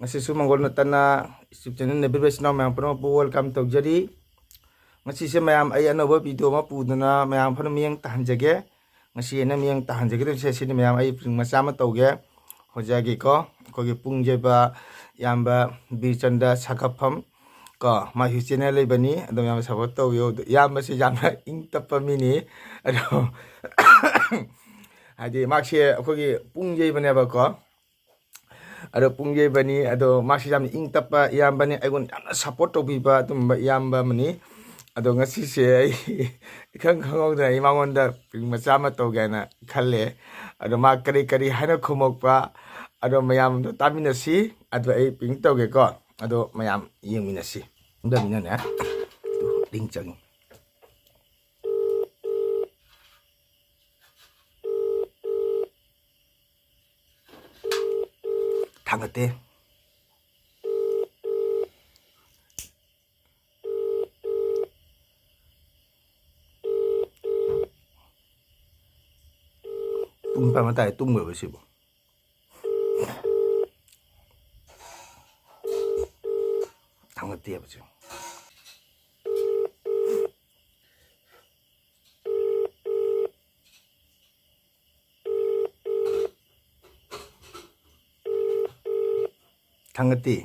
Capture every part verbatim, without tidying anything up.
ꯉꯁꯤꯁꯨ ꯃꯪꯒꯣꯜ ꯅꯠꯇꯅ YouTube channel ꯅꯕꯤꯕ ꯏꯆꯤꯟ ꯏꯅꯥꯎ ꯃꯌꯥꯝ ꯄꯨꯝꯅꯃꯛꯄꯨ welcome ꯇꯧꯖꯔꯤ꯫ ꯉꯁꯤꯁꯦ ꯃꯌꯥꯝ ꯑꯩ ꯑꯅꯧꯕ video ꯑꯃ ꯄꯨꯗꯨꯅ ꯃꯌꯥꯝ ꯐꯅ ꯃꯤꯠꯌꯦꯡ ꯇꯥꯍꯟꯖꯒꯦ꯫ ꯉꯁꯤ ꯑꯩꯅ ꯃꯤꯠꯌꯦꯡ ꯇꯥꯍꯟꯖꯒꯗꯕꯁꯦ ꯁꯤꯅꯤ ꯃꯌꯥꯝ, ꯑꯩ ꯄ꯭ꯔꯤꯡ ꯃꯆꯥ ꯑꯃ ꯇꯧꯒꯦ꯫ ꯍꯧꯖꯤꯛꯀꯤꯀꯣ, ꯑꯩꯈꯣꯏꯒꯤ ꯄꯨꯡ ꯌꯩꯕ ꯏꯌꯥꯝꯕ ꯕꯤꯔꯆꯟꯗ꯭ꯔ ꯁꯥꯒꯠꯐꯝ ꯀꯣ, ꯃꯥꯒꯤ channel ꯂꯩꯕꯅꯤ, ꯑꯗꯨꯝ ꯌꯥꯝꯅ support ꯇꯧꯕꯤꯌꯨ꯫ ꯑꯗꯣ ꯏꯌꯥꯝꯕꯁꯤ ꯌꯥꯝꯅ ꯏꯪ ꯇꯞꯄ ꯃꯤꯅꯤ꯫ ꯑꯗꯣ ꯍꯥꯏꯗꯤ ꯃꯥꯁꯦ ꯑꯩꯈꯣꯏꯒꯤ ꯄꯨꯡ ꯌꯩꯕꯅꯦꯕꯀꯣ꯫ ꯑꯗꯣ ꯄꯨꯡ ꯌꯩꯕꯅꯤ꯫ ꯑꯗꯣ ꯃꯥꯁꯤ ꯌꯥꯝꯅ ꯏꯪ ꯇꯞꯄ ꯏꯌꯥꯝꯕꯅꯤ, ꯑꯩꯉꯣꯟꯗ ꯌꯥꯝꯅ support ꯇꯧꯕꯤꯕ ꯑꯗꯨꯝꯕ ꯏꯌꯥꯝꯕ ꯑꯃꯅꯤ꯫ ꯑꯗꯣ ꯉꯁꯤꯁꯦ ꯑꯩ ꯏꯈꯪ ꯈꯪꯍꯧꯗꯅ ꯑꯩ ꯃꯉꯣꯟꯗ ꯄ꯭ꯔꯤꯡ ꯃꯆꯥ ꯑꯃ ꯇꯧꯒꯦ ꯍꯥꯏꯅ ꯈꯜꯂꯦ꯫ ꯑꯗꯣ ꯃꯥ ꯀꯔꯤ ꯀꯔꯤ ꯍꯥꯏꯅ ꯈꯨꯝꯃꯛꯄ, ꯑꯗꯣ ꯃꯌꯥꯝꯗꯣ ꯇꯥꯃꯤꯟꯅꯁꯤ꯫ ꯑꯗꯣ ꯑꯩ ꯄ꯭ꯔꯤꯡ ꯇꯧꯒꯦꯀꯣ꯫ ꯑꯗꯣ ꯃꯌꯥꯝ ꯌꯦꯡꯃꯤꯟꯅꯁꯤ꯫ ꯑꯗꯨꯃꯤꯅꯅꯦ, ꯔꯤꯡ ꯆꯪꯉꯤ꯫ ꯊꯥꯡꯒꯠꯇꯦ꯫ ꯄꯨꯡ ꯅꯤꯄꯥꯟ ꯃꯈꯥꯏ ꯇꯥꯔꯦ, ꯇꯨꯝꯈ꯭ꯔꯕ ꯁꯤꯕꯣ? ꯊꯥꯡꯒꯠꯇꯦꯕ ꯁꯤ꯫ ꯊꯥꯡꯒꯠꯇꯦ꯫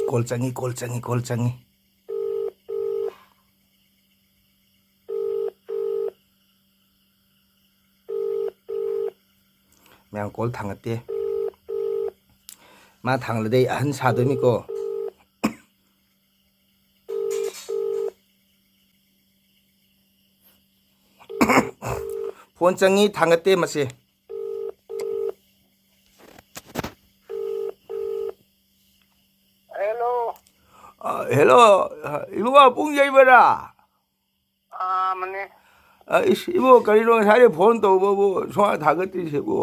Call ꯆꯪꯉꯤ, call ꯆꯪꯉꯤ, call ꯆꯪꯉꯤ꯫ ꯃꯌꯥꯝ call ꯊꯥꯡꯒꯠꯇꯦ꯫ ꯃꯥ ꯊꯥꯡꯒꯠꯂꯗꯤ ꯑꯩ ꯑꯍꯟ ꯁꯥꯗꯣꯏꯅꯤꯀꯣ꯫ Phone ꯆꯪꯉꯤ, ꯊꯥꯡꯒꯠꯇꯦ ꯃꯁꯦ꯫ Hello꯫ ꯑ, hello, ꯏꯕꯨꯡꯉꯣ, ꯄꯨꯡ ꯌꯩꯕꯔꯥ? ꯑꯥ, ꯃꯥꯅꯦ꯫ ꯑ, ꯏꯁ, ꯏꯕꯣ, ꯀꯔꯤꯅꯣ ꯉꯁꯥꯏꯗꯩ phone ꯇꯧꯕꯕꯨ ꯁꯨꯡꯊꯥ ꯊꯥꯒꯠꯇ꯭ꯔꯤꯁꯤꯕꯨ?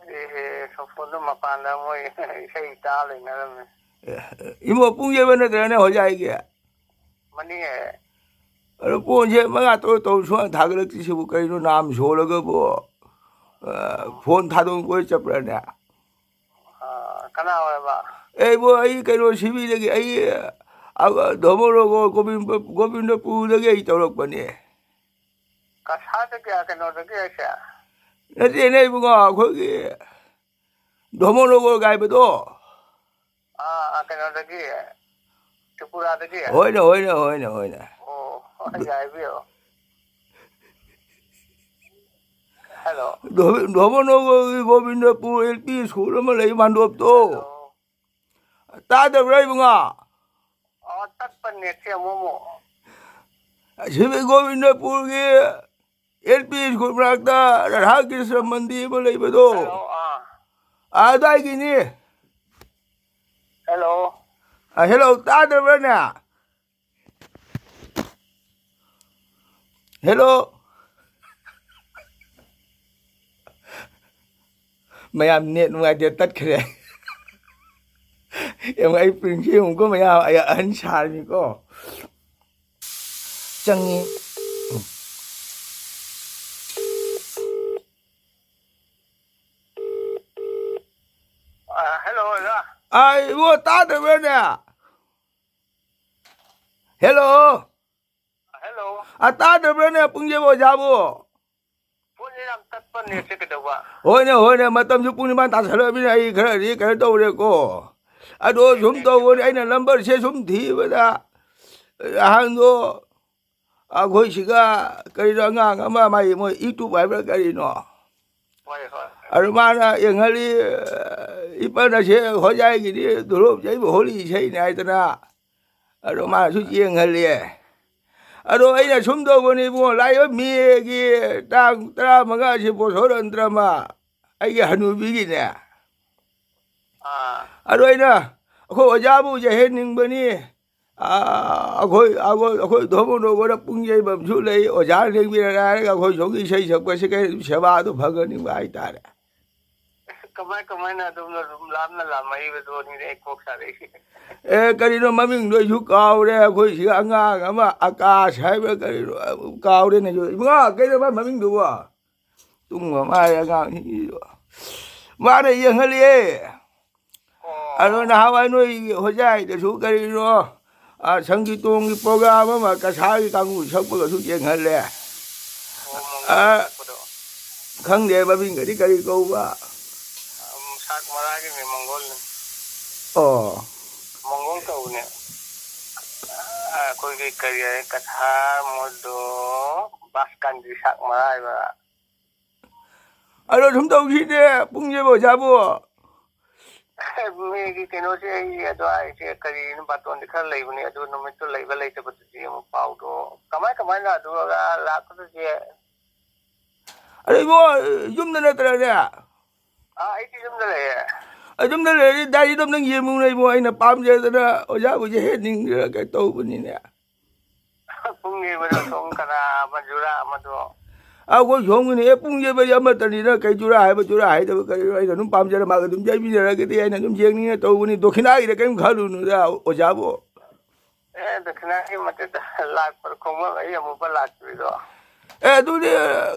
ꯑꯦ, ꯁꯣꯐꯣꯟꯗꯣ ꯃꯄꯥꯟꯗ ꯃꯣꯏ ꯏꯁꯩ ꯇꯥ ꯂꯩꯅꯔꯝꯃꯦ꯫ ꯑꯦ, ꯏꯕꯣ, ꯄꯨꯡ ꯌꯩꯕ ꯅꯠꯇ꯭ꯔꯅꯦ ꯍꯧꯖꯤꯛ? ꯃꯥꯅꯦ꯫ ꯑꯗꯣ phoneꯁꯦ ꯃꯉꯥ ꯇꯔꯨꯛ ꯇꯧ ꯁꯨꯡꯊꯥ ꯊꯥꯒꯠꯂꯛꯇ꯭ꯔꯤꯁꯤꯕꯨ ꯀꯔꯤꯅꯣ, ꯅꯥꯝ ꯁꯣꯜꯂꯒꯕꯨ? ꯑ, phone ꯊꯥꯗꯣꯛ ꯀꯣꯏ ꯆꯠꯄ꯭ꯔꯅꯦ? ꯀꯅꯥ ꯑꯣꯏꯕ? ꯑꯩꯕꯨ, ꯑꯩ ꯀꯩꯅꯣ, ꯁꯤꯕꯤꯗꯒꯤ, ꯑꯩ, ꯑ, ꯙꯣꯃꯣꯔꯣꯒꯣ ꯒꯣꯕꯤꯟ-, ꯒꯣꯕꯤꯟꯗꯄꯨꯔꯗꯒꯤ ꯑꯩ ꯇꯧꯔꯛꯄꯅꯦ꯫ ꯀꯁꯥꯗꯒꯤ, ꯀꯩꯅꯣꯗꯒꯤ ꯍꯥꯏꯁꯦ? ꯅꯠꯇꯦꯅꯦ ꯏꯕꯨꯡꯉꯣ, ꯑꯩꯈꯣꯏꯒꯤ ꯙꯣꯃꯣꯔꯣꯒꯣ ꯍꯥꯏꯕꯗꯣ꯫ ꯑꯥ, ꯑꯥ, ꯀꯩꯅꯣꯗꯒꯤ, ꯇ꯭ꯔꯤꯄꯨꯔꯥꯗꯒꯤ? ꯍꯣꯏꯅꯦ, ꯍꯣꯏꯅꯦ, ꯍꯣꯏꯅꯦ, ꯍꯣꯏꯅꯦ꯫ ꯑꯣ, ꯍꯣꯏ, ꯌꯥꯏ, ꯍꯥꯏꯕꯤꯌꯣ꯫ ꯍꯦꯜꯂꯣ꯫ ꯙꯣ-, ꯙꯣꯃꯣꯔꯣꯒꯣꯒꯤ ꯒꯣꯕꯤꯟꯗꯄꯨꯔ ꯑꯦꯜ ꯄꯤ ꯁ꯭ꯀꯨꯜ ꯑꯃ ꯂꯩ, ꯃꯥꯟꯗꯣꯞꯇꯣ꯫ ꯍꯦꯜꯂꯣ꯫ ꯇꯥꯗꯕ꯭ꯔꯥ ꯏꯕꯨꯡꯉꯣ? ꯑꯣ, ꯇꯠꯄ ꯅꯦꯠꯁꯦ ꯑꯃꯨꯛ ꯑꯃꯨꯛ꯫ ꯑꯁꯤꯒꯤ ꯒꯣꯕꯤꯟꯗꯄꯨꯔꯒꯤ ꯑꯦꯜ ꯄꯤ ꯁ꯭ꯀꯨꯜ ꯃꯅꯥꯛꯇ ꯔꯥꯙꯥ ꯀ꯭ꯔꯤꯁꯅ ꯃꯟꯗꯤꯔ ꯑꯃ ꯂꯩꯕꯗꯣ꯫ ꯍꯦꯜꯂꯣ, ꯑꯥ꯫ ꯑꯗꯥꯏꯒꯤꯅꯤ꯫ ꯍꯦꯜꯂꯣ꯫ ꯑ, ꯍꯦꯜꯂꯣ, ꯇꯥꯗꯕ꯭ꯔꯥꯅꯦ? ꯍꯦꯜꯂꯣ꯫ ꯃꯌꯥꯝ ꯅꯦꯠ ꯅꯨꯡꯉꯥꯏꯇꯦ, ꯇꯠꯈ꯭ꯔꯦ꯫ ꯌꯦꯡꯉꯨ, ꯑꯩ ꯄ꯭ꯔꯤꯟꯁꯁꯦ ꯌꯦꯡꯉꯨꯀꯣ, ꯃꯌꯥꯝ, ꯑꯩ ꯑꯍꯟ ꯁꯥꯔꯅꯤꯀꯣ꯫ ꯆꯪꯉꯤ꯫ ꯑ, ꯍꯦꯜꯂꯣ, ꯑꯣꯖꯥ꯫ ꯑ, ꯏꯕꯣ, ꯇꯥꯗꯕ꯭ꯔꯥꯅꯦ? ꯍꯦꯜꯂꯣ꯫ ꯍꯦꯜꯂꯣ꯫ ꯑ, ꯇꯥꯗꯕ꯭ꯔꯥꯅꯦ ꯄꯨꯡꯁꯤꯕꯨ, ꯑꯣꯖꯥꯕꯨ? ꯐꯣꯟꯁꯦ ꯌꯥꯝ ꯇꯠꯄ, ꯅꯦꯠꯁꯦ ꯀꯩꯗꯧꯕ? ꯍꯣꯏꯅꯦ, ꯍꯣꯏꯅꯦ, ꯃꯇꯝꯁꯨ ꯄꯨꯡ ꯅꯤꯄꯥꯟ ꯇꯥꯁꯜꯂꯛꯑꯕꯅꯤꯅ ꯑꯩ ꯈꯔꯗꯤ ꯀꯩꯅꯣ ꯇꯧꯔꯦꯀꯣ꯫ ꯑꯗꯣ ꯁꯨꯝ ꯇꯧꯕꯅꯤ, ꯑꯩꯅ ꯅꯝꯕꯔꯁꯦ ꯁꯨꯝ ꯊꯤꯕꯗ, ꯑꯍꯟꯗꯣ ꯑꯩꯈꯣꯏ ꯁꯤꯒ ꯀꯔꯤꯅꯣ ꯑꯉꯥꯡ ꯑꯃ, ꯃꯥꯏ, ꯃꯣꯏ YouTube ꯍꯥꯏꯕ꯭ꯔꯥ ꯀꯔꯤꯅꯣ? ꯍꯣꯏ, ꯍꯣꯏ꯫ ꯑꯗꯨ ꯃꯥꯅ ꯌꯦꯡꯍꯜꯂꯤ, ꯏꯄꯟ ꯑꯁꯦ ꯍꯣꯖꯥꯏꯒꯤꯗꯤ ꯙꯣꯂꯣꯞ ꯌꯩꯕ ꯍꯣꯂꯤ ꯏꯁꯩꯅꯤ ꯍꯥꯏꯗꯅ꯫ ꯑꯗꯣ ꯃꯥꯅꯁꯨ ꯌꯦꯡꯍꯜꯂꯤ꯫ ꯑꯗꯣ ꯑꯩꯅ ꯁꯨꯝ ꯇꯧꯕꯅꯤ ꯏꯕꯨꯡꯉꯣ, ꯂꯥꯛꯏꯕ ꯃꯦꯒꯤ ꯇꯥꯡ ꯇꯔꯥꯃꯉꯥꯁꯤ ꯕꯣꯁꯣꯔꯟꯇ꯭ꯔꯃ, ꯑꯩꯒꯤ ꯍꯅꯨꯕꯤꯒꯤꯅꯦ꯫ ꯑꯥ꯫ ꯑꯗꯣ ꯑꯩꯅ, ꯑꯩꯈꯣꯏ ꯑꯣꯖꯥꯕꯨ ꯌꯩꯍꯟꯅꯤꯡꯕꯅꯤ꯫ ꯑꯥ, ꯑꯩꯈꯣꯏ, ꯑꯩꯈꯣꯏ, ꯑꯩꯈꯣꯏ ꯙꯣꯃꯣ ꯅꯣꯒꯣꯗ ꯄꯨꯡ ꯌꯩꯕ ꯑꯃꯁꯨ ꯂꯩ, ꯑꯣꯖꯥ ꯂꯦꯡꯕꯤꯔ ꯍꯥꯏꯔꯒ ꯑꯩꯈꯣꯏ ꯁꯣꯝꯒꯤ ꯏꯁꯩ ꯁꯛꯄꯁꯤ ꯀꯩ ꯁꯦꯕꯥꯗꯣ ꯐꯪꯍꯟꯅꯤꯡꯕ ꯍꯥꯏꯇꯥꯔꯦ꯫ ꯀꯃꯥꯏ, ꯀꯃꯥꯏꯅ ꯑꯗꯨꯝ, ꯑꯗꯨꯝ ꯂꯥꯞꯅ ꯂꯥꯝꯃꯛꯏꯕꯗꯨꯅꯤꯅꯦ ꯑꯩ ꯀꯣꯛ ꯁꯥꯔꯛꯏꯁꯦ꯫ ꯑꯦ, ꯀꯔꯤꯅꯣ ꯃꯃꯤꯡꯗꯣ ꯑꯩꯁꯨ ꯀꯥꯎꯔꯦ, ꯑꯩꯈꯣꯏ ꯁꯤꯒ ꯑꯉꯥꯡ ꯑꯃ ꯑꯀꯥꯁ ꯍꯥꯏꯕ꯭ꯔꯥ ꯀꯔꯤꯅꯣ, ꯀꯥꯎꯔꯦꯅꯦ ꯑꯩꯁꯨ꯫ ꯏꯕꯨꯡꯉꯣ, ꯀꯩꯅꯣ ꯃꯥ ꯃꯃꯤꯡꯗꯨꯕꯣ? ꯇꯨꯝꯕ ꯃꯥꯜꯂꯦ ꯑꯉꯥꯡꯁꯤꯡꯁꯤꯁꯨ꯫ ꯃꯥꯅ ꯌꯦꯡꯍꯜꯂꯤꯌꯦ꯫ ꯑꯗꯣ ꯅꯍꯥꯟꯋꯥꯏ ꯅꯣꯏ ꯍꯣꯖꯥꯏꯗꯁꯨ ꯀꯔꯤꯅꯣ, ꯑ, ꯁꯪꯒꯤꯇꯣꯡꯒꯤ program ꯑꯃ ꯀꯁꯥꯔꯒꯤ ꯀꯥꯡꯕꯨ ꯁꯛꯄꯒꯁꯨ ꯌꯦꯡꯍꯜꯂꯦ꯫ ꯑꯣ, ꯃꯣꯡꯒꯣꯜ ꯑ, ꯁꯛꯄꯗꯣ꯫ ꯈꯪꯗꯦ ꯃꯃꯤꯡꯒꯗꯤ ꯀꯔꯤ ꯀꯧꯕ꯫ ꯎꯝ, ꯁꯥꯛ ꯃꯔꯥꯒꯤꯅꯦ, ꯃꯣꯡꯒꯣꯜꯅꯤ꯫ ꯑꯣ꯫ ꯃꯣꯡꯒꯣꯜ ꯀꯧꯕꯅꯦ꯫ ꯑ, ꯑꯩꯈꯣꯏꯒꯤ ꯀꯔꯤ ꯍꯥꯏ, ꯀꯁꯥꯔ ꯃꯣꯏꯗꯣ ꯕꯥꯁꯀꯥꯟꯖꯤ ꯁꯥꯛ ꯃꯔꯥ ꯍꯥꯏꯕ꯫ ꯑꯗꯣ ꯁꯨꯝ ꯇꯧꯁꯤꯅꯦ, ꯄꯨꯡꯁꯤꯕꯨ ꯑꯣꯖꯥꯕꯨ꯫ ꯃꯤꯒꯤ ꯀꯩꯅꯣꯁꯦ, ꯑꯩ ꯑꯗꯨꯋꯥꯏꯁꯦ ꯀꯔꯤꯅꯣ, ꯕꯥꯇꯣꯟꯗꯤ ꯈꯔ ꯂꯩꯕꯅꯦ, ꯑꯗꯨ ꯅꯨꯃꯤꯠꯇꯨ ꯂꯩꯕ ꯂꯩꯇꯕꯗꯨꯗꯤ ꯑꯃꯨꯛ ꯄꯥꯎꯗꯣ ꯀꯃꯥꯏ ꯀꯃꯥꯏꯅ ꯑꯗꯨꯒ ꯂꯥꯛꯀꯗꯣꯏꯁꯦ? ꯑꯗꯣ ꯏꯕꯣ, ꯌꯨꯝꯗ ꯅꯠꯇ꯭ꯔꯅꯦ? ꯑꯥ, ꯑꯩꯗꯤ ꯌꯨꯝꯗ ꯂꯩꯌꯦ꯫ ꯑ, ꯌꯨꯝꯗ ꯂꯩꯔꯗꯤ diary-ꯗꯣ ꯑꯝꯇꯪ ꯌꯦꯡꯉꯨꯅꯦ ꯏꯕꯣ, ꯑꯩꯅ ꯄꯥꯝꯖꯗꯅ ꯑꯣꯖꯥꯕꯨꯁꯦ ꯍꯦꯛ ꯅꯤꯡꯗꯅ ꯀꯩꯅꯣ ꯇꯧꯕꯅꯤꯅꯦ꯫ ꯄꯨꯡ ꯌꯩꯕꯗꯣ ꯁꯣꯝ ꯀꯅꯥ ꯑꯃ, ꯖꯨꯔꯥ ꯑꯃꯗꯣ? ꯑꯩꯈꯣꯏ ꯁꯣꯝꯒꯤꯅꯦ, ꯑꯦ, ꯄꯨꯡ ꯌꯩꯕꯗꯤ ꯑꯃꯠꯇꯅꯤꯗ, ꯀꯩ ꯖꯨꯔꯥ ꯍꯥꯏꯕ, ꯖꯨꯔꯥ ꯍꯥꯏꯗꯕ ꯀꯔꯤꯅꯣ? ꯑꯩꯅ ꯑꯗꯨꯝ ꯄꯥꯝꯖꯔ ꯃꯥꯒ ꯑꯗꯨꯝ ꯌꯩꯃꯤꯟꯅꯔꯒꯗꯤ ꯑꯩꯅ ꯑꯗꯨꯝ ꯌꯦꯡꯅꯤꯡꯉ ꯇꯧꯕꯅꯤ꯫ ꯗꯣꯈꯤꯅꯥꯒꯤꯗ ꯀꯔꯤꯝ ꯈꯜꯂꯨꯅꯨꯗ, ꯑꯣꯖꯥꯕꯨ꯫ ꯑꯦ, ꯗꯈꯤꯅꯥꯒꯤ ꯃꯊꯛꯇ ꯂꯥꯛꯄ ꯈꯣꯡꯕ ꯑꯩ ꯑꯃꯨꯛꯐꯥꯎ ꯂꯥꯛꯇ꯭ꯔꯤꯗꯣ꯫ ꯑꯦ, ꯑꯗꯨꯗꯤ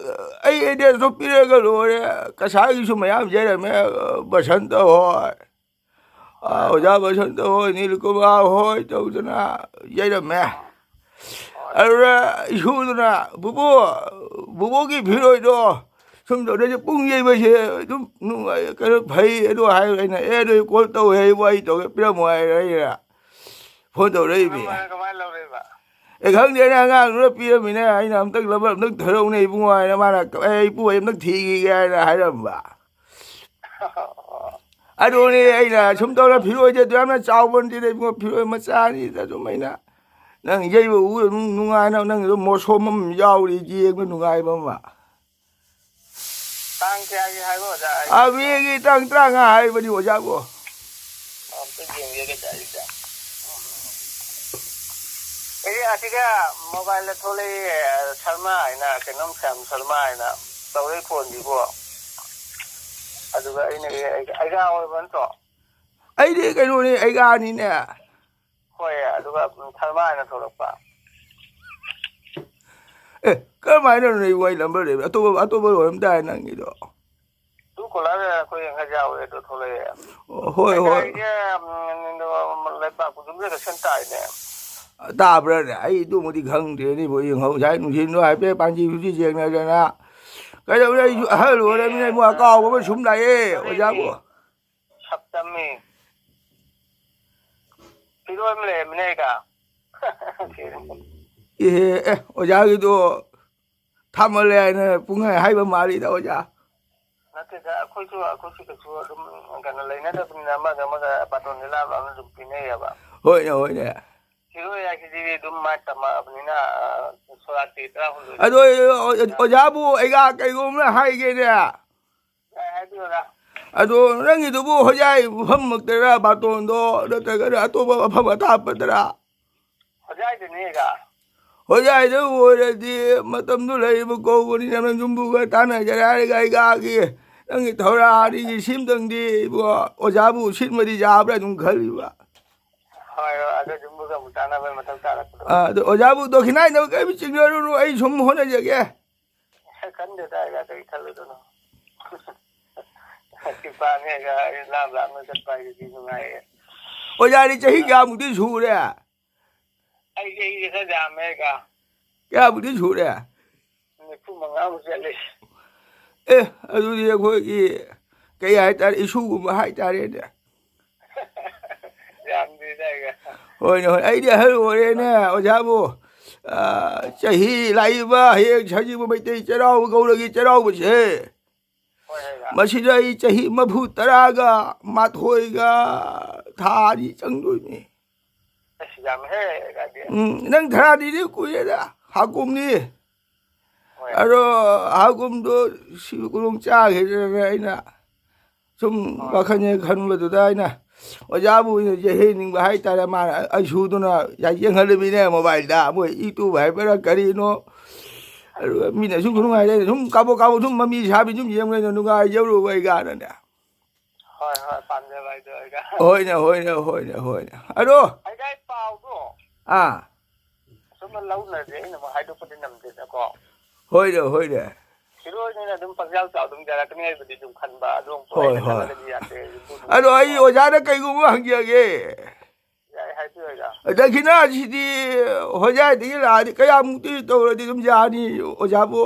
ꯑꯩ address-ꯇꯣ ꯄꯤꯔꯒ ꯂꯣꯏꯔꯦ꯫ ꯀꯁꯥꯔꯒꯤꯁꯨ ꯃꯌꯥꯝ ꯌꯩꯔꯝꯃꯦ, ꯕꯁꯟꯇ ꯍꯣꯏ꯫ ꯑꯥ, ꯑꯣꯖꯥ ꯕꯁꯟꯇ ꯍꯣꯏ, ꯅꯤꯂꯀꯨꯃꯥꯔ ꯍꯣꯏ ꯇꯧꯗꯅ ꯌꯩꯔꯝꯃꯦ꯫ ꯑꯗꯨꯗ ꯏꯁꯨꯗꯨꯅ, "ꯕꯨꯕꯣ, ꯕꯨꯕꯣꯒꯤ ꯐꯤꯔꯣꯏꯗꯣ ꯁꯨꯝ ꯇꯧꯗꯣꯏꯁꯦ, ꯄꯨꯡ ꯌꯩꯕꯁꯦ ꯑꯗꯨꯝ ꯅꯨꯡꯉꯥꯏ, ꯀꯩꯅꯣ, ꯐꯩ," ꯑꯗꯨ ꯍꯥꯏ꯫ ꯑꯩꯅ, "ꯑꯦ, ꯑꯗꯨ call ꯇꯧꯋꯦ, ꯑꯩ ꯋꯥꯔꯤ ꯇꯧꯒꯦ, ꯄꯤꯔꯝꯃꯣ," ꯍꯥꯏꯔꯦ꯫ ꯑꯩꯅ phone ꯇꯧꯔꯛꯏꯃꯤ꯫ ꯀꯃꯥꯏꯅ, ꯀꯃꯥꯏꯅ ꯂꯧꯔꯛꯏꯕ? ꯑꯦ, ꯈꯪꯗꯦꯅꯦ, ꯑꯉꯥꯡꯗꯨꯅ ꯄꯤꯔꯝꯃꯤꯅꯦ꯫ ꯑꯩꯅ ꯑꯝꯇꯪ ꯂꯧꯕ, ꯑꯝꯇꯪ ꯊꯥꯔꯛꯎꯅꯦ ꯏꯕꯨꯡꯉꯣ ꯍꯥꯏꯅ꯫ ꯃꯥꯅ, "ꯑꯦ, ꯏꯄꯨ, ꯑꯩ ꯑꯝꯇꯪ ꯊꯤꯈꯤꯒꯦ," ꯍꯥꯏꯅ ꯍꯥꯏꯔꯝꯕ꯫ ꯑꯗꯨꯅꯦ ꯑꯩꯅ ꯁꯨꯝ ꯇꯧꯔ ꯐꯤꯔꯣꯏꯁꯦ ꯑꯗꯨ ꯌꯥꯝꯅ ꯆꯥꯎꯕ ꯅꯠꯇꯦꯗ ꯏꯕꯨꯡꯉꯣ, ꯐꯤꯔꯣꯏ ꯃꯆꯥꯅꯤꯗ꯫ ꯑꯗꯨꯝ ꯑꯩꯅ ꯅꯪ ꯌꯩꯕ ꯎꯕꯗ ꯑꯗꯨꯝ ꯅꯨꯡꯉꯥꯏꯅ, ꯅꯪꯒꯤꯗꯣ ꯃꯣꯁꯣꯝ ꯑꯃ ꯌꯥꯎꯔꯤ, ꯌꯦꯡꯕ ꯅꯨꯡꯉꯥꯏꯕ ꯑꯃ꯫ ꯇꯥꯡ ꯀꯌꯥꯒꯤ ꯍꯥꯏꯕ ꯑꯣꯖꯥ? ꯑꯥ, ꯃꯦꯒꯤ ꯇꯥꯡ ꯇꯔꯥꯃꯉꯥ ꯍꯥꯏꯕꯅꯤ ꯑꯣꯖꯥꯕꯨ꯫ ꯑꯝꯇ ꯌꯦꯡꯒꯦ ꯀꯩꯗꯧꯔꯤꯗ꯫ ꯑꯦ, ꯑꯁꯤꯒ mobile-ꯗ ꯊꯣꯛꯂꯛꯏ, ꯁꯔꯃ ꯍꯥꯏꯅ, ꯀꯩꯅꯣꯝ ꯁ꯭ꯌꯥꯝ ꯁꯔꯃ ꯍꯥꯏꯅ ꯇꯧꯔꯛꯏ phone-ꯁꯤꯕꯨ꯫ ꯑꯗꯨꯒ ꯑꯩꯅ, ꯑꯦ, ꯑꯩꯒ, ꯑꯩꯒ ꯑꯣꯏꯕ ꯅꯠꯇ꯭ꯔꯣ? ꯑꯩꯗꯤ ꯀꯩꯅꯣꯅꯤ, ꯑꯩꯒꯥꯅꯤꯅꯦ꯫ ꯍꯣꯏ, ꯑꯗꯨꯒ, ꯎꯝ, ꯁꯔꯃ ꯍꯥꯏꯅ ꯊꯣꯛꯂꯛꯄ꯫ ꯑꯦ, ꯀꯔꯝꯍꯥꯏꯅꯅꯣ ꯅꯣꯏ ꯋꯥꯔꯤ number ꯂꯩꯕ? ꯑꯇꯣꯞꯄ, ꯑꯇꯣꯞꯄ ꯑꯣꯏꯔꯝ ꯇꯥꯔꯦ ꯅꯪꯒꯤꯗꯣ꯫ Truecaller ꯑꯩꯈꯣꯏ ꯌꯥꯡꯈꯩ ꯌꯥꯎꯋꯦ ꯑꯗꯨ ꯊꯣꯛꯂꯛꯑꯦ꯫ ꯑꯣ, ꯍꯣꯏ, ꯍꯣꯏ꯫ ꯂꯩꯀꯥꯏꯒꯤ, ꯎꯝ, ꯂꯩꯕꯥꯛ ꯈꯨꯗꯤꯡꯃꯛꯇ ꯁꯦꯟ ꯇꯥꯏꯅꯦ꯫ ꯇꯥꯕ꯭ꯔꯥꯅꯦ? ꯑꯩ ꯑꯗꯨꯃꯗꯤ ꯈꯪꯗ꯭ꯔꯦꯅꯦ ꯏꯕꯣ꯫ ꯌꯦꯡꯍꯧ-, ꯉꯁꯥꯏ ꯅꯨꯡꯊꯤꯜꯗꯣ ꯍꯥꯏꯐꯦꯠ ꯄꯥꯟꯖꯤ ꯐꯨꯖꯤ ꯌꯦꯡꯅꯗꯅ꯫ ꯀꯩꯗꯧꯅꯤ, ꯑꯩꯁꯨ ꯑꯍꯜ ꯑꯣꯏꯔꯃꯤꯅ ꯏꯕꯣ, ꯑꯀꯥꯎꯕ ꯑꯃ ꯁꯨꯝ ꯂꯥꯛꯑꯦ, ꯑꯣꯖꯥꯕꯨ꯫ ꯁꯞꯇꯃꯤ꯫ ꯐꯤꯔꯣꯏ ꯑꯃ ꯂꯩꯔꯝꯃꯤꯅꯦ ꯑꯩꯒ꯫ ꯏꯍꯦ, ꯑꯦ, ꯑꯣꯖꯥꯒꯤꯗꯣ ꯊꯥꯃꯜꯂꯦ ꯍꯥꯏꯅ ꯄꯨꯡꯍꯥꯏ ꯍꯥꯏꯕ ꯃꯥꯜꯂꯤꯗ, ꯑꯣꯖꯥ꯫ ꯅꯠꯇꯦꯗ, ꯑꯩꯈꯣꯏꯁꯨ, ꯑꯩꯈꯣꯏꯁꯨ ꯀꯩꯁꯨ ꯑꯗꯨꯝ ꯀꯩꯅꯣ ꯂꯩꯅꯗꯕꯅꯤꯅ ꯑꯃꯒ ꯑꯃꯒ ꯕꯥꯇꯣꯟꯁꯦ ꯂꯥꯞ ꯂꯥꯞꯅ ꯑꯗꯨꯝ ꯄꯤꯅꯩꯌꯦꯕ꯫ ꯍꯣꯏꯅꯦ, ꯍꯣꯏꯅꯦ꯫ ꯐꯤꯔꯣꯏ ꯍꯥꯏꯁꯤꯗꯤ ꯑꯗꯨꯝ ꯃꯥ ꯇꯝꯃꯛꯑꯕꯅꯤꯅ, ꯑ, ꯁꯣꯔꯥꯠꯇꯤ ꯇꯔꯥꯍꯨꯝꯗꯣꯏ꯫ ꯑꯗꯣ, ꯑꯣ-, ꯑꯣꯖꯥꯕꯨ ꯑꯩꯒ ꯀꯩꯒꯨꯝꯕ ꯍꯥꯏꯒꯦꯅꯦ꯫ ꯌꯥꯏ, ꯍꯥꯏꯕꯤꯌꯨ, ꯑꯣꯖꯥ꯫ ꯑꯗꯣ ꯅꯪꯒꯤꯗꯨꯕꯨ ꯍꯣꯖꯥꯏ ꯃꯐꯝꯃꯛꯇꯔ ꯕꯥꯇꯣꯟꯗꯣ, ꯅꯠꯇ꯭ꯔꯒꯅ ꯑꯇꯣꯞꯄ ꯃꯐꯝ ꯑꯊꯥꯞꯄꯗꯔ? ꯍꯣꯖꯥꯏꯗꯅꯦꯒ꯫ ꯍꯣꯖꯥꯏꯗ ꯑꯣꯏꯔꯗꯤ ꯃꯇꯝꯗꯨ ꯂꯩꯔꯤꯕ ꯀꯧꯕꯅꯤꯅ ꯅꯪ ꯌꯨꯝꯕꯨꯒ ꯇꯥꯟꯅꯖꯔꯦ ꯍꯥꯏꯔꯒ ꯑꯩꯒꯥꯒꯤ ꯅꯪꯒꯤ ꯊꯧꯔꯥꯅꯤꯒꯤ ꯁꯤꯝꯇꯪꯗꯤ ꯏꯕꯣ, ꯑꯣꯖꯥꯕꯨ ꯁꯤꯟꯕꯗꯤ ꯌꯥꯕ꯭ꯔꯥ ꯑꯗꯨꯝ ꯈꯜꯂꯤꯕ꯫ ꯍꯣꯏ, ꯍꯣꯏ, ꯑꯗꯣ ꯌꯨꯝꯕꯨꯒ ꯑꯃꯨꯛ ꯇꯥꯟꯅꯕꯩ ꯃꯊꯧ ꯇꯥꯔꯛꯄꯗꯣ꯫ ꯑꯥ, ꯑꯗꯣ ꯑꯣꯖꯥꯕꯨ ꯗꯣꯈꯤꯅꯥꯏꯅꯕ ꯀꯔꯤꯝ ꯆꯤꯡꯅꯔꯨꯅꯨ, ꯑꯩ ꯁꯨꯝ ꯍꯣꯠꯅꯖꯒꯦ꯫ ꯈꯟꯗꯦꯗ ꯑꯩ ꯑꯇꯩ ꯈꯜꯂꯨꯗꯅꯣ꯫ ꯀ꯭ꯔꯤꯄꯥꯅꯦꯒ ꯑꯩ ꯂꯥꯞ ꯂꯥꯞꯅ ꯆꯠꯄ ꯍꯥꯏꯁꯤꯗꯤ ꯅꯨꯡꯉꯥꯏꯌꯦ꯫ ꯑꯣꯖꯥꯗꯤ ꯆꯍꯤ ꯀꯌꯥꯃꯨꯛꯇꯤ ꯁꯨꯔꯦ? ꯑꯩ ꯆꯍꯤꯁꯦ ꯈꯔ ꯌꯥꯝꯃꯦ ꯀꯥ꯫ ꯀꯌꯥꯃꯨꯛꯇꯤ ꯁꯨꯔꯦ? ꯅꯤꯐꯨ ꯃꯉꯥꯃꯨꯛ ꯆꯠꯂꯦ꯫ ꯑꯦ, ꯑꯗꯨꯗꯤ ꯑꯩꯈꯣꯏꯒꯤ ꯀꯩ ꯍꯥꯏꯇꯥꯔꯦ, ꯏꯁꯨꯒꯨꯝꯕ ꯍꯥꯏꯇꯥꯔꯦꯅꯦ꯫ ꯌꯥꯝꯗ꯭ꯔꯤꯗ ꯑꯩꯒ꯫ ꯍꯣꯏꯅꯦ, ꯍꯣꯏ, ꯑꯩꯗꯤ ꯑꯍꯜ ꯑꯣꯏꯔꯦꯅꯦ, ꯑꯣꯖꯥꯕꯨ꯫ ꯑ, ꯆꯍꯤ ꯂꯥꯛꯏꯕ ꯍꯌꯦꯡ ꯁꯖꯤꯕꯨ ꯃꯩꯇꯩ ꯆꯩꯔꯥꯎꯕ ꯒꯧꯔꯒꯤ ꯆꯩꯔꯥꯎꯕꯁꯦ, ꯍꯣꯏ, ꯍꯣꯏ, ꯍꯣꯏ꯫ ꯃꯁꯤꯗ ꯑꯩ ꯆꯍꯤ ꯃꯔꯤꯐꯨ ꯇꯔꯥꯒ ꯃꯥꯊꯣꯏꯒ ꯊꯥ ꯑꯅꯤ ꯆꯪꯗꯣꯏꯅꯤ꯫ ꯑꯁ, ꯌꯥꯝꯃꯦꯍꯦ, ꯀꯥꯏꯗꯤ꯫ ꯎꯝ, ꯅꯪ ꯊꯔꯥꯗꯤꯗꯤ ꯀꯨꯏꯔꯦꯗ, ꯍꯥꯀꯨꯝꯅꯤ꯫ ꯍꯣꯏ꯫ ꯑꯗꯣ ꯍꯥꯀꯨꯝꯗꯣ ꯁꯤ ꯈꯨꯗꯣꯡ ꯆꯥꯈꯤꯗ꯭ꯔꯦꯅꯦ ꯑꯩꯅ꯫ ꯁꯨꯝ ꯍꯣꯏ꯫ ꯋꯥꯈꯜꯁꯦ ꯈꯟꯕꯗꯨꯗ ꯑꯩꯅ ꯑꯣꯖꯥꯕꯨ ꯑꯣꯏꯅ ꯌꯩꯍꯟꯅꯤꯡꯕ ꯍꯥꯏꯇꯥꯔꯦ꯫ ꯃꯥꯅ ꯑꯩ ꯁꯨꯗꯨꯅ ꯌꯥꯝ ꯌꯦꯡꯍꯜꯂꯃꯤꯅꯦ ꯃꯣꯕꯥꯏꯜꯗ, ꯃꯣꯏ YouTube ꯍꯥꯏꯕ꯭ꯔꯥ ꯀꯔꯤꯅꯣ꯫ ꯑꯗꯨꯒ ꯃꯤꯅꯁꯨ ꯈꯨꯅꯨꯡꯉꯥꯏꯗ ꯑꯩꯅ ꯁꯨꯝ ꯀꯥꯕꯣꯛ ꯀꯥꯕꯣꯛ ꯁꯨꯝ ꯃꯃꯤ ꯁꯥꯕꯤ ꯁꯨꯝ ꯌꯦꯡꯕꯅꯤꯅ ꯅꯨꯡꯉꯥꯏꯖꯔꯨꯕ ꯑꯩ ꯀꯥꯟꯅꯅꯦ꯫ ꯍꯣꯏ, ꯍꯣꯏ, ꯄꯥꯝꯖꯕ ꯍꯥꯏꯗꯣ ꯑꯩꯒ꯫ ꯍꯣꯏꯅꯦ, ꯍꯣꯏꯅꯦ, ꯍꯣꯏꯅꯦ, ꯍꯣꯏꯅꯦ꯫ ꯑꯗꯣ ꯑꯩꯒ ꯑꯩ ꯄꯥꯎꯗꯣ ꯑꯥ꯫ ꯑꯁꯨꯝꯅ ꯂꯧꯅꯗꯤ ꯑꯩꯅ ꯑꯃꯨꯛ ꯍꯥꯏꯗꯣꯛꯄꯗꯤ ꯉꯝꯗꯦꯗꯀꯣ꯫ ꯍꯣꯏꯅꯦ, ꯍꯣꯏꯅꯦ꯫ ꯍꯤꯔꯣꯅꯤꯅ ꯑꯗꯨꯝ ꯄꯪꯆꯥꯎ ꯆꯥꯎ ꯑꯗꯨꯝ ꯌꯥꯔꯛꯀꯅꯤ ꯍꯥꯏꯕꯗꯤ ꯑꯗꯨꯝ ꯈꯟꯕ, ꯑꯗꯨ ꯍꯣꯏ, ꯍꯣꯏ꯫ ꯈꯜꯂꯒꯗꯤ ꯌꯥꯗꯦ꯫ ꯑꯗꯣ ꯑꯩ ꯑꯣꯖꯥꯗ ꯀꯩꯒꯨꯝꯕ ꯍꯪꯖꯒꯦ꯫ ꯌꯥꯏ, ꯍꯥꯏꯕꯤꯌꯨ ꯑꯣꯖꯥ꯫ ꯗꯈꯤꯅꯥꯁꯤꯗꯤ ꯍꯣꯖꯥꯏꯗꯒꯤ ꯂꯥꯛꯑꯗꯤ ꯀꯌꯥꯃꯨꯛꯇꯤ ꯇꯧꯔꯗꯤ ꯑꯗꯨꯝ ꯌꯥꯅꯤ ꯑꯣꯖꯥꯕꯨ?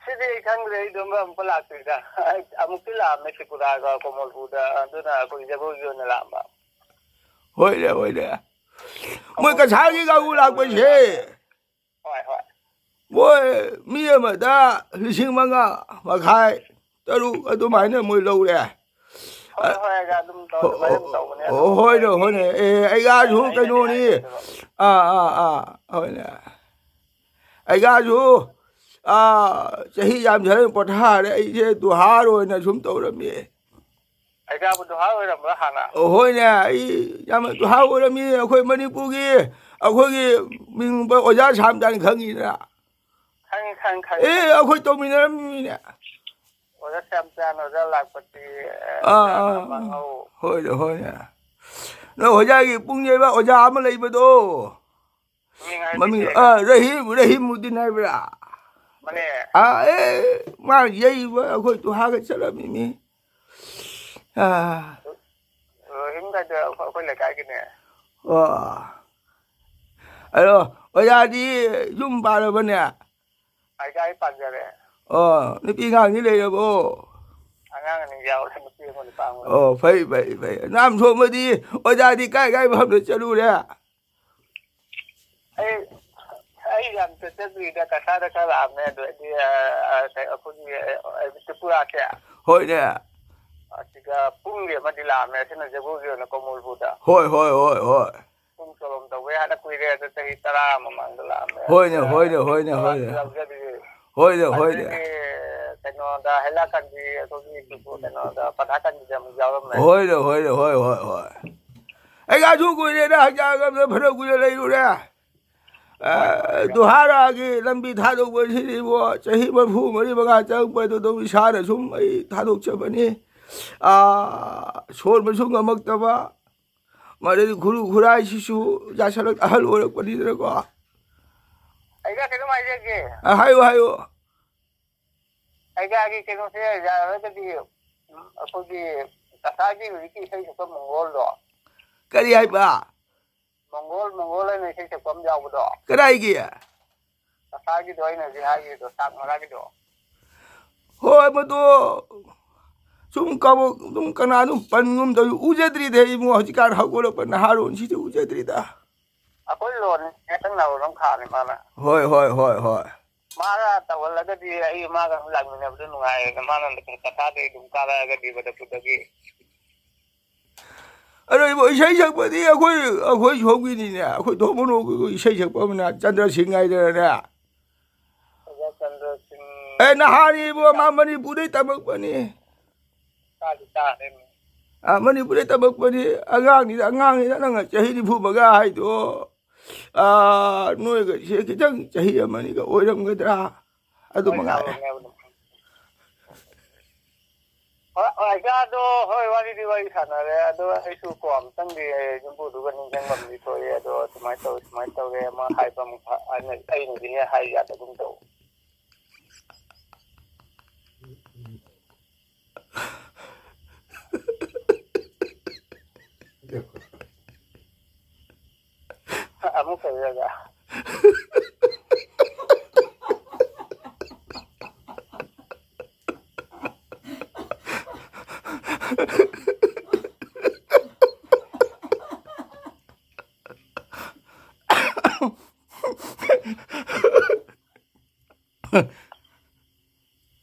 ꯁꯤꯗꯤ ꯑꯩ ꯈꯪꯗ꯭ꯔꯦ, ꯑꯩ ꯑꯗꯨꯝ ꯑꯃꯨꯛꯀ ꯂꯥꯛꯇ꯭ꯔꯤꯗ꯫ ꯑꯩ ꯑꯃꯨꯛꯇꯤ ꯂꯥꯛꯑꯝꯃꯦ ꯇ꯭ꯔꯤꯄꯨꯔꯥꯒ ꯀꯣꯃꯣꯜꯄꯨꯔꯗ, ꯑꯗꯨꯅ ꯑꯩꯈꯣꯏ ꯖꯒꯣꯏꯒꯤ ꯑꯣꯏꯅ ꯂꯥꯛꯑꯝꯕ꯫ ꯍꯣꯏꯅꯦ, ꯍꯣꯏꯅꯦ꯫ ꯃꯣꯏ ꯀꯁꯥꯔꯒꯤ ꯀꯥꯡꯕꯨ ꯂꯥꯛꯄꯁꯦ ꯍꯣꯏ, ꯍꯣꯏ꯫ ꯃꯣꯏ ꯃꯤ ꯑꯃꯗ ꯂꯤꯁꯤꯡ ꯃꯉꯥ ꯃꯈꯥꯏ, ꯇꯔꯨꯛ ꯑꯗꯨꯃꯥꯏꯅ ꯃꯣꯏ ꯂꯧꯔꯦ꯫ ꯍꯣꯏ, ꯍꯣꯏ, ꯑꯣꯖꯥ, ꯑꯗꯨꯝ ꯇꯧ-, ꯑꯗꯨꯃꯥꯏꯅ ꯑꯗꯨꯝ ꯇꯧꯕꯅꯦ꯫ ꯑꯣ, ꯍꯣꯏꯅꯦ, ꯍꯣꯏꯅꯦ꯫ ꯑꯦ, ꯑꯩꯒꯥꯁꯨ ꯑꯩꯅꯗꯤ ꯀꯩꯅꯣꯅꯤ꯫ ꯍꯥꯏꯗꯦꯕ꯫ ꯑꯥ, ꯑꯥ, ꯑꯥ, ꯍꯣꯏꯅꯦ꯫ ꯑꯩꯒꯥꯁꯨ, ꯑꯥ, ꯆꯍꯤ ꯌꯥꯝꯁꯜꯂꯛ ꯄꯣꯊꯥꯔꯦ꯫ ꯑꯩꯁꯦ ꯗꯨꯍꯥꯔ ꯑꯣꯏꯅ ꯁꯨꯝ ꯇꯧꯔꯝꯃꯤ꯫ ꯑꯩꯒꯥꯕꯨ ꯗꯨꯍꯥꯔ ꯑꯣꯏꯔꯝꯕ꯭ꯔꯥ ꯍꯥꯟꯅ? ꯑꯣ, ꯍꯣꯏꯅꯦ, ꯑꯩ ꯌꯥꯝꯅ ꯗꯨꯍꯥꯔ ꯑꯣꯏꯔꯝꯃꯤ꯫ ꯑꯩꯈꯣꯏ ꯃꯅꯤꯄꯨꯔꯒꯤ, ꯑꯩꯈꯣꯏꯒꯤ ꯃꯤꯡ ꯑꯣꯖꯥ ꯁꯥꯝꯆꯥꯟ ꯈꯪꯉꯤꯗꯅ? ꯈꯪꯉꯤ, ꯈꯪꯉꯤ, ꯈꯪꯉꯤ꯫ ꯑꯦ, ꯑꯩꯈꯣꯏ ꯇꯧꯃꯤꯟꯅꯔꯝꯃꯤꯅꯦ꯫ ꯑꯣꯖꯥ ꯁꯥꯝꯆꯥꯟ, ꯑꯣꯖꯥ ꯂꯥꯛꯄꯇꯤ, ꯑꯥ, ꯑꯣꯖꯥ ꯑꯥ, ꯑꯥ꯫ ꯃꯥꯡꯍꯧ꯫ ꯍꯣꯏꯅꯦ, ꯍꯣꯏꯅꯦ꯫ ꯅꯣꯏ ꯑꯣꯖꯥꯒꯤ ꯄꯨꯡ ꯌꯩꯕ ꯑꯣꯖꯥ ꯑꯃ ꯂꯩꯕꯗꯣ꯫ ꯃꯤꯡ ꯍꯥꯏꯕꯤꯗꯦ꯫ ꯃꯃꯤꯡ, ꯑ, ꯔꯍꯤꯝ, ꯔꯍꯤꯃꯨꯗꯤꯟ ꯍꯥꯏꯕ꯭ꯔꯥ? ꯃꯅꯦ꯫ ꯑ, ꯑꯦ, ꯃꯥ ꯌꯩꯕ ꯑꯩꯈꯣꯏ ꯇꯨꯍꯥꯒ ꯆꯠꯂꯝꯃꯤꯅꯤ꯫ ꯑ꯫ ꯔꯍꯤꯝ ꯀꯥꯏꯗ? ꯑꯩꯈꯣꯏ, ꯑꯩꯈꯣꯏ ꯂꯩꯀꯥꯏꯒꯤꯅꯦ꯫ ꯑꯣ꯫ ꯑꯗꯣ, ꯑꯣꯖꯥꯗꯤ ꯌꯨꯝ ꯄꯥꯜꯂꯕꯅꯦ? ꯑꯩ, ꯑꯩ ꯄꯥꯟꯖꯔꯦ꯫ ꯑꯣ, ꯅꯨꯄꯤ ꯑꯉꯥꯡꯗꯤ ꯂꯩꯔꯕꯣ? ꯑꯉꯥꯡ ꯑꯅꯤ ꯌꯥꯎꯔꯦ, ꯅꯨꯄꯤ ꯑꯃ ꯅꯨꯄꯥ ꯑꯃ꯫ ꯑꯣ, ꯐꯩ, ꯐꯩ, ꯐꯩ꯫ ꯅꯥꯝ ꯁꯣꯝꯕꯗꯤ ꯑꯣꯖꯥꯗꯤ ꯀꯥꯏ ꯀꯥꯏ ꯃꯐꯝꯗ ꯆꯠꯂꯨꯔꯦ? ꯑꯩ, ꯑꯩ ꯌꯥꯝ ꯆꯠꯆꯗ꯭ꯔꯤꯗ, ꯀꯁꯥꯗ ꯈꯔ ꯂꯥꯛꯑꯝꯃꯦ, ꯑꯗꯨ ꯑꯩꯗꯤ, ꯑ, ꯑ, ꯀꯩ, ꯑꯩꯈꯣꯏꯒꯤ, ꯑ, ꯑ, ꯇ꯭ꯔꯤꯄꯨꯔꯥꯁꯦ꯫ ꯍꯣꯏꯅꯦ꯫ ꯑꯁꯤꯗ ꯄꯨꯡꯒꯤ ꯑꯃꯗꯤ ꯂꯥꯛꯑꯝꯃꯦ, ꯑꯁꯤꯅ ꯖꯒꯣꯏꯒꯤ ꯑꯣꯏꯅ ꯀꯣꯃꯣꯜꯄꯨꯔꯗ꯫ ꯍꯣꯏ, ꯍꯣꯏ, ꯍꯣꯏ, ꯍꯣꯏ꯫ ꯄꯨꯡ ꯆꯣꯂꯣꯝ ꯇꯧꯕ ꯌꯥꯗ ꯀꯨꯏꯔꯦ, ꯑꯗ ꯆꯍꯤ ꯇꯔꯥ ꯃꯃꯥꯡꯗ ꯂꯥꯛꯑꯝꯃꯦ꯫ ꯍꯣꯏꯅꯦ, ꯑꯗꯨꯗ ꯍꯣꯏꯅꯦ, ꯍꯣꯏꯅꯦ, ꯍꯣꯏꯅꯦ꯫ ꯌꯥꯎꯖꯗ꯭ꯔꯤ꯫ ꯍꯣꯏꯅꯦ, ꯍꯣꯏꯅꯦ꯫ ꯑꯗꯒꯤ ꯀꯩꯅꯣꯗ, ꯍꯩꯂꯥꯀꯥꯟꯗꯤ, ꯑꯩꯈꯣꯏꯒꯤ ꯀꯩꯅꯣꯗ, ꯄꯊꯥꯀꯥꯟꯗꯤꯗ ꯑꯃꯨꯛ ꯌꯥꯎꯔꯝꯃꯦ꯫ ꯍꯣꯏꯅꯦ, ꯍꯣꯏꯅꯦ, ꯍꯣꯏ, ꯍꯣꯏ, ꯍꯣꯏ꯫ ꯑꯩꯒꯁꯨ ꯀꯨꯏꯔꯦꯗ, ꯍꯛꯆꯥꯡ ꯑꯃꯗ ꯐꯅ ꯀꯨꯏꯅ ꯂꯩꯔꯨꯔꯦ꯫ ꯑ, ꯍꯣꯏ, ꯍꯣꯏ, ꯍꯣꯏ꯫ ꯗꯨꯍꯥꯔꯥꯒꯤ ꯂꯝꯕꯤ ꯊꯥꯗꯣꯛꯄꯁꯤꯗꯤꯕꯣ, ꯆꯍꯤ ꯃꯔꯤꯐꯨ ꯃꯔꯤ ꯃꯉꯥ ꯆꯪꯉꯛꯄꯗꯨ ꯑꯗꯨꯝ ꯏꯁꯥꯅ ꯁꯨꯝ ꯑꯩ ꯊꯥꯗꯣꯛꯆꯕꯅꯤ꯫ ꯑꯥ, ꯁꯣꯟꯕꯁꯨ ꯉꯝꯃꯛꯇꯕ, ꯃꯗꯨꯗꯤ ꯈꯨꯔꯨ ꯈꯨꯔꯥꯏꯁꯤꯁꯨ ꯌꯥꯁꯜꯂꯛ-, ꯑꯍꯜ ꯑꯣꯏꯔꯛꯄꯅꯤꯗꯅꯀꯣ꯫ ꯑꯩꯒ ꯀꯩꯅꯣꯝ ꯍꯥꯏꯖꯒꯦ꯫ ꯑ, ꯍꯥꯏꯌꯨ, ꯍꯥꯏꯌꯨ꯫ ꯑꯩꯒꯤ ꯀꯩꯅꯣꯁꯦ ꯌꯥꯔꯒꯗꯤ, ꯎꯝ, ꯑꯩꯈꯣꯏꯒꯤ ꯀꯀꯥꯒꯤ ꯍꯧꯖꯤꯛꯀꯤ ꯏꯁꯩ ꯁꯛꯄ ꯃꯪꯒꯣꯜꯗꯣ꯫ ꯀꯔꯤ ꯍꯥꯏꯕ? ꯃꯪꯒꯣꯜ, ꯃꯪꯒꯣꯜ ꯍꯥꯏꯅ ꯏꯁꯩ ꯁꯛꯄ ꯑꯃ ꯌꯥꯎꯕꯗꯣ꯫ ꯀꯗꯥꯏꯒꯤ? ꯀꯀꯥꯒꯤꯗꯣ ꯑꯩꯅ ꯍꯧꯖꯤꯛ ꯍꯥꯏꯈꯤꯕꯗꯣ, ꯁꯥꯛ ꯃꯔꯥꯒꯤꯗꯣ꯫ ꯍꯣꯏ, ꯃꯗꯨ ꯁꯨꯝ ꯀꯕꯣꯛ ꯑꯗꯨꯝ ꯀꯅꯥ ꯑꯗꯨꯝ ꯄꯟꯒꯨꯝ ꯇꯧꯏ꯫ ꯎꯖꯗ꯭ꯔꯤꯗ ꯏꯕꯨꯡꯉꯣ, ꯍꯧꯖꯤꯛꯀꯥꯟ ꯍꯧꯒꯠꯂꯛꯄ ꯅꯍꯥꯔꯣꯟꯁꯤꯗꯤ ꯎꯖꯗ꯭ꯔꯤꯗ꯫ ꯑꯩꯈꯣꯏ ꯂꯣꯟ ꯈꯤꯇꯪ ꯅꯧꯅ ꯑꯃ ꯈꯥꯝꯃꯤ ꯃꯥꯅ꯫ ꯍꯣꯏ, ꯍꯣꯏ, ꯍꯣꯏ, ꯍꯣꯏ꯫ ꯃꯥꯒ ꯇꯧꯍꯜꯂꯒꯗꯤ ꯑꯩ ꯃꯥꯒ ꯑꯃꯨꯛ ꯂꯥꯛꯃꯤꯟꯅꯕꯗꯣ ꯅꯨꯡꯉꯥꯏꯌꯦꯅ, ꯃꯥꯅ ꯀꯀꯥꯗꯩ ꯑꯗꯨꯝ ꯀꯥꯔꯛꯑꯒꯗꯤ ꯕꯗꯄꯨꯔꯗꯒꯤ꯫ ꯑꯗꯣ ꯏꯕꯣ, ꯏꯁꯩ ꯁꯛꯄꯗꯤ ꯑꯩꯈꯣꯏ, ꯑꯩꯈꯣꯏ ꯁꯣꯝꯒꯤꯅꯤꯅꯦ, ꯑꯩꯈꯣꯏ ꯙꯣꯃꯅꯣꯒꯤ ꯏꯁꯩ ꯁꯛꯄ ꯑꯃꯅ ꯆꯟꯗ꯭ꯔ ꯁꯤꯡ ꯍꯥꯏꯗꯅꯅꯦ꯫ ꯑꯣꯖꯥ ꯆꯟꯗ꯭ꯔ ꯁꯤꯡ꯫ ꯑꯦ, ꯅꯍꯥꯅꯤ ꯏꯕꯣ, ꯃꯥ ꯃꯅꯤꯄꯨꯔꯗꯩ ꯇꯝꯃꯛꯄꯅꯤ꯫ ꯇꯥꯗꯤ ꯇꯥꯔꯦꯅꯦ꯫ ꯑꯥ, ꯃꯅꯤꯄꯨꯔꯗ ꯇꯝꯃꯛꯄꯅꯤ꯫ ꯑꯉꯥꯡꯅꯤꯗ, ꯑꯉꯥꯡꯅꯤꯗ, ꯅꯪꯅ ꯆꯍꯤ ꯅꯤꯐꯨ ꯃꯉꯥ ꯍꯥꯏꯗꯣ, ꯑꯥ, ꯅꯣꯏꯒ ꯁꯦ ꯈꯤꯇꯪ ꯆꯍꯤ ꯑꯃꯅꯤꯒ ꯑꯣꯏꯔꯝꯒꯗ꯭ꯔꯥ? ꯑꯗꯨ ꯍꯣꯏ, ꯃꯉꯥꯏꯔꯦ꯫ ꯇꯥꯕꯅꯦ ꯑꯗꯨꯝ꯫ ꯍꯣꯏ, ꯍꯣꯏ, ꯑꯣꯖꯥꯗꯣ, ꯍꯣꯏ, ꯋꯥꯔꯤꯗꯤ ꯋꯥꯔꯤ ꯁꯥꯟꯅꯔꯦ꯫ ꯑꯗꯣ ꯑꯩꯁꯨ ꯀꯣ ꯑꯝꯇꯪꯗꯤ ꯌꯨꯝꯕꯨꯗꯨꯒ ꯅꯤꯡꯁꯤꯡꯕ ꯑꯃꯗꯤ ꯊꯣꯛꯑꯦ꯫ ꯑꯗꯣ ꯁꯨꯃꯥꯏꯅ ꯇꯧꯋꯤ, ꯁꯨꯃꯥꯏꯅ ꯇꯧꯔꯦ, ꯑꯃ ꯍꯥꯏꯕ ꯑꯃ ꯐ-, ꯑꯩꯅ, ꯑꯩꯅꯗꯤ ꯍꯦꯛ ꯍꯥꯏ ꯌꯥꯗꯒꯨꯝ ꯇꯧ꯫ ꯑꯃꯨꯛ ꯀꯩꯗꯧꯔꯒꯦ?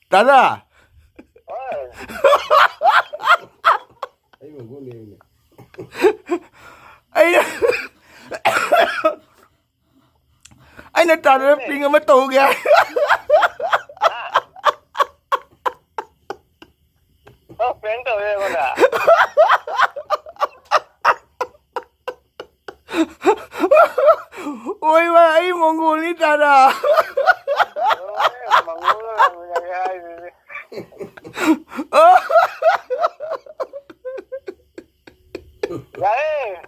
ꯇꯥꯗ꯫ ꯍꯣꯏ꯫ ꯑꯩ ꯃꯒꯨꯟꯅꯦꯃꯤ꯫ ꯑꯩꯅ, ꯑꯩꯅ ꯇꯥꯗꯅ ꯄꯤꯡ ꯑꯃ ꯇꯧꯒꯦ꯫ ꯑꯣ, ꯄ꯭ꯔꯦꯡ ꯇꯧꯋꯦ ꯑꯩꯉꯣꯟꯗ꯫ ꯑꯣꯏ ꯃꯥ, ꯑꯩ ꯃꯪꯒꯣꯜꯅꯤ ꯇꯥꯗ꯫ ꯂꯣꯏꯔꯦ, ꯃꯪꯒꯣꯜꯒ ꯂꯥꯛꯃꯤꯟꯅꯔꯦ ꯍꯥꯏꯗꯨꯗꯤ꯫ ꯑꯣ꯫ ꯌꯥꯔꯦ꯫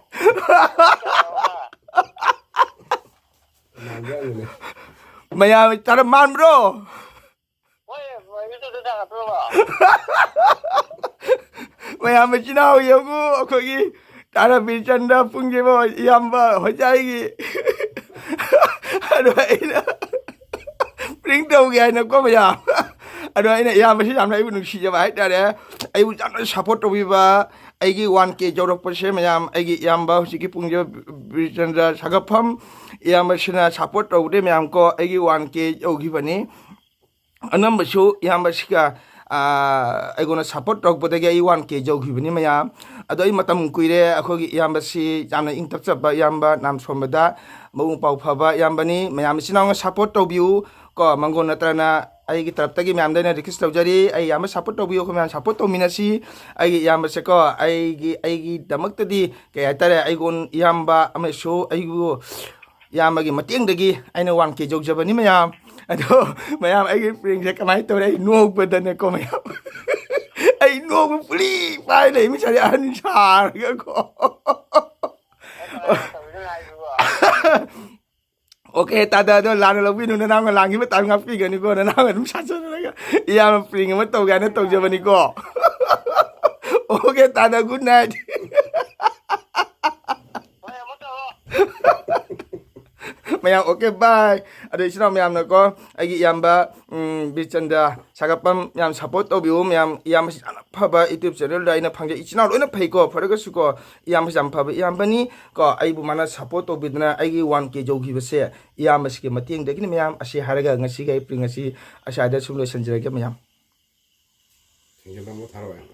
ꯃꯌꯥꯝ ꯇꯥꯗ ꯃꯥꯟꯕ꯭ꯔꯣ? ꯍꯣꯏ, ꯃꯣꯏꯒꯤ ꯃꯌꯥꯝ ꯃꯆꯤꯟ ꯃꯅꯥꯎ ꯌꯦꯡꯉꯨ, ꯑꯩꯈꯣꯏꯒꯤ ꯇꯥꯔꯥ ꯕꯤꯔꯆꯟꯗ꯭ꯔ ꯄꯨꯡꯖꯦꯕ ꯏꯌꯥꯝꯕ ꯍꯣꯖꯥꯏꯒꯤ꯫ ꯑꯗꯣ ꯑꯩꯅ ꯄ꯭ꯔꯤꯡ ꯇꯧꯒꯦ ꯍꯥꯏꯅꯀꯣ ꯃꯌꯥꯝ꯫ ꯑꯗꯣ ꯑꯩꯅ ꯏꯌꯥꯝꯕꯁꯤ ꯌꯥꯝꯅ ꯑꯩꯕꯨ ꯅꯨꯡꯁꯤꯖꯕ ꯍꯥꯏꯇꯥꯔꯦ, ꯑꯩꯕꯨ ꯌꯥꯝꯅ ꯁꯞꯄꯣꯔꯠ ꯇꯧꯕꯤꯕ, ꯑꯩꯒꯤ ꯋꯥꯟ ꯀꯦ ꯌꯧꯔꯛꯄꯁꯦ ꯃꯌꯥꯝ, ꯑꯩꯒꯤ ꯏꯌꯥꯝꯕ ꯍꯧꯖꯤꯛꯀꯤ ꯄꯨꯡꯖꯦꯕ ꯕꯤꯔꯆꯟꯗ꯭ꯔ ꯁꯥꯒꯠꯐꯝ ꯏꯌꯥꯝꯕꯁꯤꯅ ꯁꯞꯄꯣꯔꯠ ꯇꯧꯕꯗꯩ ꯃꯌꯥꯝ ꯀꯣ ꯑꯩꯒꯤ ꯋꯥꯟ ꯀꯦ ꯌꯧꯈꯤꯕꯅꯤ꯫ ꯑꯅꯝꯕꯁꯨ ꯏꯌꯥꯝꯕꯁꯤꯒ, ꯑꯥ, ꯑꯩꯉꯣꯟꯗ ꯁꯞꯄꯣꯔꯠ ꯇꯧꯔꯛꯄꯗꯒꯤ ꯑꯩ ꯋꯥꯟ ꯀꯦ ꯌꯧꯈꯤꯕꯅꯤ ꯃꯌꯥꯝ꯫ ꯑꯗꯣ ꯑꯩ ꯃꯇꯝ ꯀꯨꯏꯔꯦ ꯑꯩꯈꯣꯏꯒꯤ ꯏꯌꯥꯝꯕꯁꯤ ꯌꯥꯝꯅ ꯏꯪ ꯇꯞꯆꯕ ꯏꯌꯥꯝꯕ, ꯅꯥꯝ ꯁꯣꯟꯕꯗ ꯃꯕꯨꯛ ꯃꯄꯥꯎ ꯐꯕ ꯏꯌꯥꯝꯕꯅꯤ꯫ ꯃꯌꯥꯝ ꯏꯆꯤꯟ ꯏꯅꯥꯎꯅ ꯁꯞꯄꯣꯔꯠ ꯇꯧꯕꯤꯌꯨ ꯀꯣ, ꯃꯪꯒꯣꯜ ꯅꯠꯇ꯭ꯔꯅ ꯑꯩꯒꯤ ꯇꯔꯞꯇꯒꯤ ꯃꯌꯥꯝꯗ ꯑꯩꯅ ꯔꯤꯀ꯭ꯋꯦꯁ ꯇꯧꯖꯔꯤ, ꯑꯩ ꯏꯌꯥꯝꯕ ꯁꯞꯄꯣꯔꯠ ꯇꯧꯕꯤꯌꯨ, ꯑꯩꯈꯣꯏ ꯃꯌꯥꯝ ꯁꯞꯄꯣꯔꯠ ꯇꯧꯃꯤꯟꯅꯁꯤ꯫ ꯑꯩꯒꯤ ꯏꯌꯥꯝꯕꯁꯦꯀꯣ, ꯑꯩꯒꯤ, ꯑꯩꯒꯤꯗꯃꯛꯇꯗꯤ ꯀꯩ ꯍꯥꯏꯇꯥꯔꯦ, ꯑꯩꯉꯣꯟ ꯏꯌꯥꯝꯕ ꯑꯃꯁꯨ ꯑꯩꯕꯨ ꯏꯌꯥꯝꯕꯒꯤ ꯃꯇꯦꯡꯗꯒꯤ ꯑꯩꯅ ꯋꯥꯟ ꯀꯦ ꯌꯧꯖꯕꯅꯤ ꯃꯌꯥꯝ꯫ ꯑꯗꯣ ꯃꯌꯥꯝ, ꯑꯩꯒꯤ ꯄ꯭ꯔꯦꯡꯁꯦ ꯀꯃꯥꯏꯅ ꯇꯧꯔꯦ? ꯑꯩ ꯅꯣꯛꯄꯗꯅꯦꯀꯣ ꯃꯌꯥꯝ꯫ ꯑꯩ ꯅꯣꯛꯄ ꯄꯨꯂꯤ ꯄꯥꯏ ꯂꯩ, ꯃꯤ ꯁꯥꯔꯦ ꯑꯍꯟ ꯁꯥꯔꯒꯀꯣ꯫ ꯑꯣꯀꯦ, ꯇꯥꯗ, ꯑꯗꯣ ꯂꯥꯟꯅ ꯂꯧꯕꯤꯅꯨ, ꯅꯅꯥꯎꯅ ꯂꯥꯟꯈꯤꯕ ꯇꯥꯏꯝ ꯉꯥꯛꯄꯤꯒꯅꯤꯀꯣ, ꯅꯅꯥꯎꯅ ꯑꯗꯨꯝ ꯁꯥꯖꯔꯒ ꯏꯌꯥꯝꯕ ꯄ꯭ꯔꯦꯡ ꯑꯃ ꯇꯧꯒꯦ ꯍꯥꯏꯅ ꯇꯧꯖꯕꯅꯤꯀꯣ꯫ ꯑꯣꯀꯦ, ꯇꯥꯗ, ꯒꯨꯗ ꯅꯥꯏꯠ꯫ ꯃꯌꯥꯝ, ꯑꯣꯀꯦ, ꯕꯥꯏ꯫ ꯑꯗꯣ ꯏꯆꯤꯟ ꯏꯅꯥꯎ ꯃꯌꯥꯝꯅꯀꯣ, ꯑꯩꯒꯤ ꯏꯌꯥꯝꯕ, ꯎꯝ, ꯕꯤꯔꯆꯟꯗ꯭ꯔ ꯁꯥꯒꯠꯄꯝ ꯌꯥꯝ ꯁꯞꯄꯣꯔꯠ ꯇꯧꯕꯤꯌꯨ ꯃꯌꯥꯝ꯫ ꯏꯌꯥꯝꯕꯁꯤ ꯌꯥꯝꯅ ꯐꯕ YouTube ꯆꯦꯅꯦꯜꯗ ꯑꯩꯅ ꯐꯪꯖꯩ꯫ ꯏꯆꯤꯟ ꯏꯅꯥꯎ ꯂꯣꯏꯅ ꯐꯩꯀꯣ, ꯐꯔꯒꯁꯨꯀꯣ, ꯏꯌꯥꯝꯕꯁꯤ ꯌꯥꯝ ꯐꯕ ꯏꯌꯥꯝꯕꯅꯤ ꯀꯣ꯫ ꯑꯩꯕꯨ ꯃꯥꯅ ꯁꯞꯄꯣꯔꯠ ꯇꯧꯕꯤꯗꯅ ꯑꯩꯒꯤ ꯋꯥꯟ ꯀꯦ ꯌꯧꯈꯤꯕꯁꯦ ꯏꯌꯥꯝꯕꯁꯤꯒꯤ ꯃꯇꯦꯡꯗꯒꯤꯅꯤ ꯃꯌꯥꯝ꯫ ꯑꯁꯤ ꯍꯥꯏꯔꯒ ꯉꯁꯤꯒꯤ ꯑꯩ ꯄ꯭ꯔꯦꯡ ꯑꯁꯤ ꯑꯁ꯭ꯋꯥꯏꯗ ꯁꯨꯝ ꯂꯣꯏꯁꯤꯟꯖꯔꯒꯦ ꯃꯌꯥꯝ꯫ ꯊꯦꯡꯖꯤꯜꯂꯝꯃꯣ, ꯊꯥꯔꯛꯑꯣ ꯌꯥꯝꯅ꯫